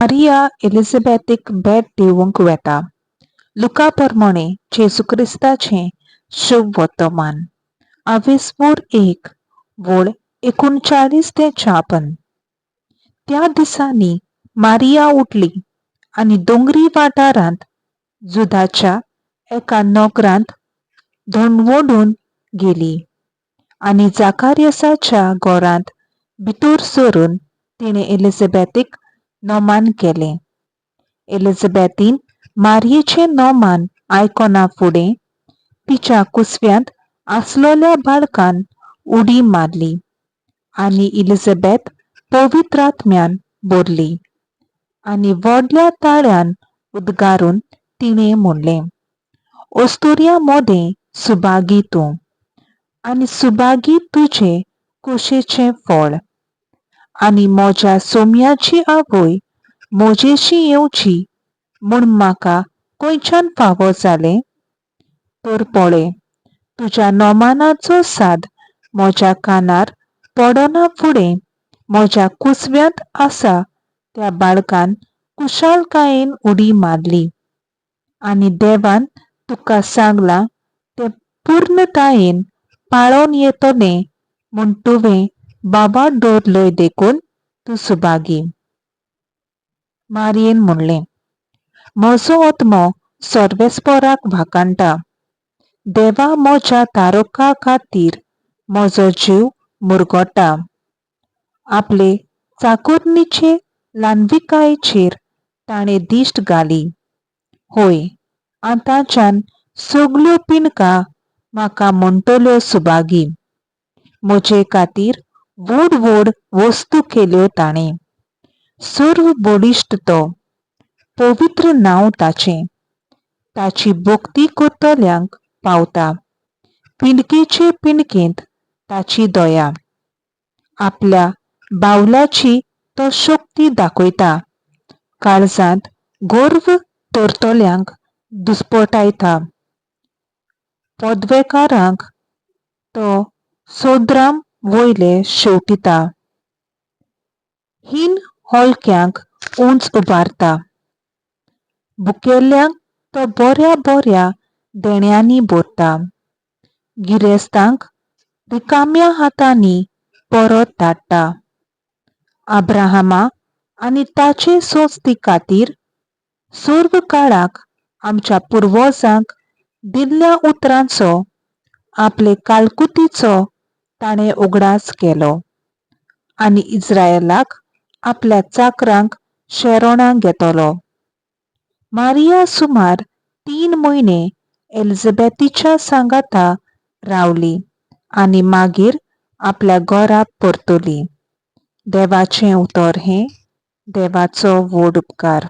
Maria एलिझाबेथीक भेट दिवंक वेता. लुका प्रमाणें जेजू क्रिस्ताचें शुभ वर्तमान. आवेस्मूर एक, वळ 39 ते 56. त्या दिसांनी मारिया उठली आनी दोंगरी वाठारांत जुदाच्या एका नगरांत धोणवडून गेली आनी जाकारियसाच्या घरांत भितर सरून तिणें एलिझाबेथीक नोमान केलें. एलिझाबेथीन मारयेचें नोमान आयकना फुडें तिच्या कुसव्यांत आसलोल्या बाळकान उडी मारली आनी एलिझाबेथ पवित्र आत्म्यान भरली आनी व्हडल्या ताळ्यान उद्गारून तिणें म्हणलें, अस्तुऱ्यां मदें सुभागी तूं आनी सुभागी तुजें कुशेचें फळ. आनी म्हज्या सोम्याची आवय म्हजेशी येवची म्हूण म्हाका खंयच्यान फावो जालें? तर पळय, तुज्या नोमानाचो साद म्हज्या कानार पडना फुडें म्हज्या कुसव्यांत आसा त्या बाळकान खुशालकायेन उडी मारली. आनी देवान तुका सांगलां तें पूर्णतायेन पाळोन येतलें म्हूण तुवें बाबा दवरलोय देखून तूं सुभागी. मारयेन म्हणलें, म्हजो आत्मो सर्वेस्पराक वाखाणटा. देवा म्हज्या तारका खातीर म्हजो जीव मुरगटा. आपले चाकोरणीचे ल्हानविकायेचेर ताणें दिश्ट घाली. होय, आतांच्यान सगल्यो पिनका म्हाका म्हणटल्यो सुभागी. म्हजे खातीर व्हड व्हड वस्तू केल्यो ताणें. सर्व बळिश्ट तो. पवित्र नांव ताचें. ताची भक्ती करतल्यांक पावता. पिंडकेचे पिंडकेंत ताची दया. आपल्या बावल्याची तो शक्ती दाखयता. काळजांत गर्व धरतल्यांक दुस्पटायता. पदवेकारांक तो सोद्राम वयले शेवटिता. हीन हलक्यांक उंच उबारता. भुकेल्ल्यांक तो बऱ्या बऱ्या देण्यांनी भरता. गिरेस्तांक रिकाम्या हातांनी परत धाडटा. अब्राहमा आनी ताचे संस्थी खातीर सर्व काळाक आमच्या पुर्वजांक दिल्ल्या उतरांचो आपले कालकुतीचो ताणें उगडास केलो आनी इस्रायलाक आपल्या चाकरांक शेरणां घेतलो. मारिया सुमार 3 म्हयने एलिझाबेथीच्या सांगाता रावली आनी मागीर आपल्या घरा परतली. देवाचें उतर हें. देवाचो व्हड उपकार.